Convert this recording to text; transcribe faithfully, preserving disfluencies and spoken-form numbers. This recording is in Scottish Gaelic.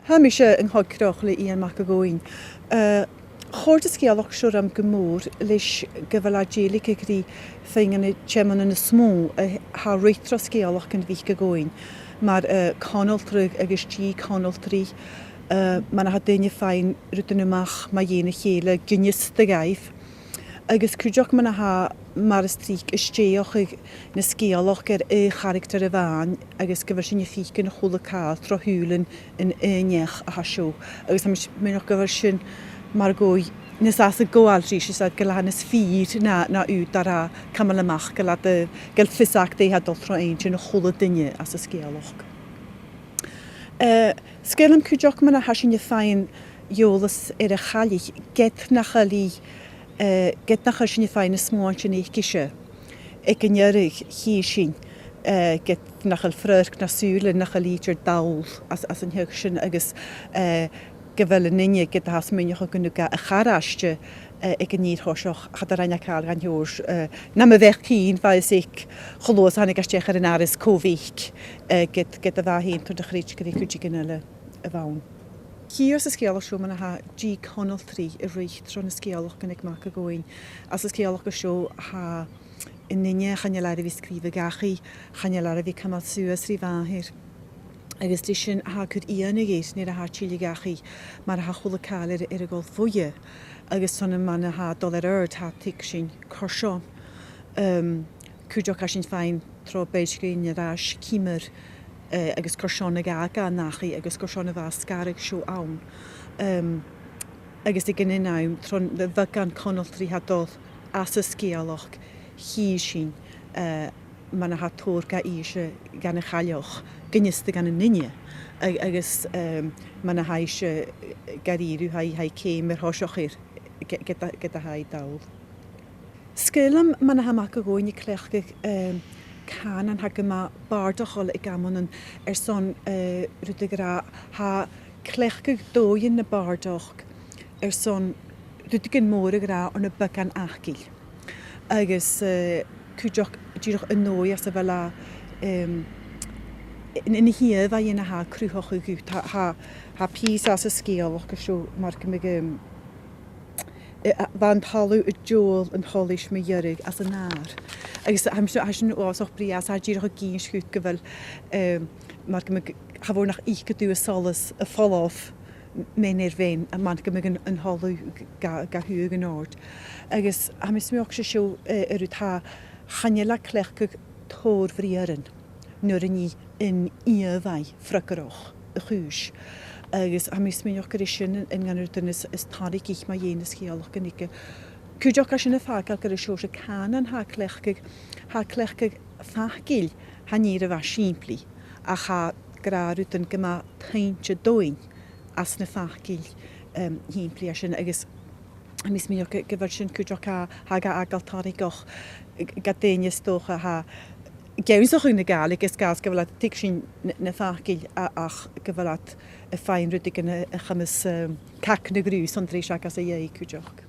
Tha mise an co-creachadh le Iain Mac a' Ghobhainn. Eh, chòrd an sgeulachd seo rium gu mòr leis gu bheil e a' dèiligeadh ri feadhainn de na tìmean as motha a tha ruith tro sgeulachd Mhic a' Ghobhainn, mar, eh, conaltradh agus dì-chonaltraidh, eh, mar a tha daoine a' faighinn rudan a-mach mu dheidhinn a chèile gun fhiosta dhaibh. Agus cuideachd mar a tha, mar as trice, a' stèidheachadh na sgeulachd air aon charactar a-mhàin, agus gu bheil sinn a' faicinn a h-uile càil tro shùilean an aon neach a tha seo. Agus tha mi a' smaoineachadh gu bheil sin mar a' gabhail nas fhasa gabhail ris, is e gu bheil e nas fhìor na, na ùghdar a tha a' cumail a-mach gu bheil iad, gu bheil fios aca dè tha dol tro inntinn a h-uile duine anns an sgeulachd. Eh, 's caomh leam cuideachd mar a tha sinn a' faighinn eòlas air a' chaillich, ged nach eil i, eh, ged nach eil sinn a' faighinn na smuaintean aice-se. Aig an deireadh chì sinn, eh, ged nach eil fradharc na sùilean, nach eil idir dall anns, anns an t-seagh sin agus, eh, gu bheil an duine, ged a tha e a' smaoineachadh gun tug e a charaichte, eh, aig an fhìor thoiseach, cha do rinn e càil dhan t-seòrsa, eh, nam bheachd fhèin, bha fhios aige cho luath 's a thàinig e a-steach air an doras cò bhiodh, eh, ged, ged a bha e fhèin a' toirt a chreids gur e cuideigin eile a bh' ann. Chì thu sa sgeulachd seo mar a tha dì-chonaltraidh a' ruith tro na sgeulachdan aig Mac a' Ghobhainn. Anns an sgeulachd seo tha an duine, chan eil e air a bhith a' sgrìobhadh dhachaigh, chan eil e air a bhith a' cumail suas ri mhàthair. Agus ris sin tha e a' cur iongnadh air nuair a tha e a' tilleadh dhachaigh mar a tha a h-uile càil air, air a dhol bhuaithe. Agus 's ann mar a tha e a' dol air adhart, tha e a' tuigsinn carson, um, cuideachd tha sinn a' faighinn tro bheil sinn air ais ciamar, eh, agus carson a dh'fhàg e an dachaigh agus carson a bha an sgaradh seo ann. Um, agus aig an aon àm, tron a' bheagan conaltraidh a tha a' dol anns an sgeulachd, chì sinn, eh, mar a tha tòrr ga innse dhan a' chailleach gun fhiosta dhan an duine, a-, agus, ehm, mar a tha ise, eh, ga dhèanamh, tha i, tha i ceum air thoiseach air, ge-, ged a, ged a tha i dall. 'S caomh leam mar a tha Mac a' Ghobhainn a' cleachdadh, ehm, cànan a tha gu math bàrdachail aig amannan airson, eh, rud a ràdh, tha cleachdadh dòighean na bàrdachd airson rudeigin mòr a ràdh ann am beagan fhacail. Agus, eh, cuideachd dìreach an dòigh anns a bheil e, em, an, an ìomhaigh anns a tha e a' cruthachadh dhut, tha, tha, tha pìos anns an sgeulachd seo mar gum biodh, em, eh, a, bha an talamh a' diubhal an t-solais mu dheireadh anns an adhar. Agus tha mi seo, tha sin uabhasach brèagha, 's tha e dìreach ag innse dhut gu bheil, em, mar gum biodh, cha mhòr nach fhaiceadh tu an solas a' falbh m-, mean air mhean, a, mar gum biodh an, an talamh ga, ga shuathadh an òrd. Agus tha mi a' smaoineachadh gu bheil seo, eh, an rud, tha, chan eil e a' cleachdadh tòrr bhriathran nuair a nì an ìomhaigh freagarrach a' chùis. Agus tha mi a' smaoineachadh gur e sin an, an aon rud a tha nas, as tarraingiche mu dheidhinn na sgeulachd aige. Cuideachd tha sin a' fàgail gur e seòrsa cànan a tha e a' cleachdadh, tha e a' cleachdadh facail a tha an ìre mhath sìmplidh, ach tha e ag ràdh rudan gu math toinnte dhuinn anns na facail, em, shìmplidh sin, agus tha mi a' smaoineachadh gu, gu bheil sin cuideachd, tha, tha e ga fhàgail tarraingeach, g-, gu daoine 's dòcha a tha ag ionnsachadh na Gàidhlig, is gu bheil iad a' tuigsinn na, na facail a, ach gu bheil iad a' faighinn rudeigin a, a chumas, em, cac na ghnùis san t-sreath aca às a dhèidh cuideachd.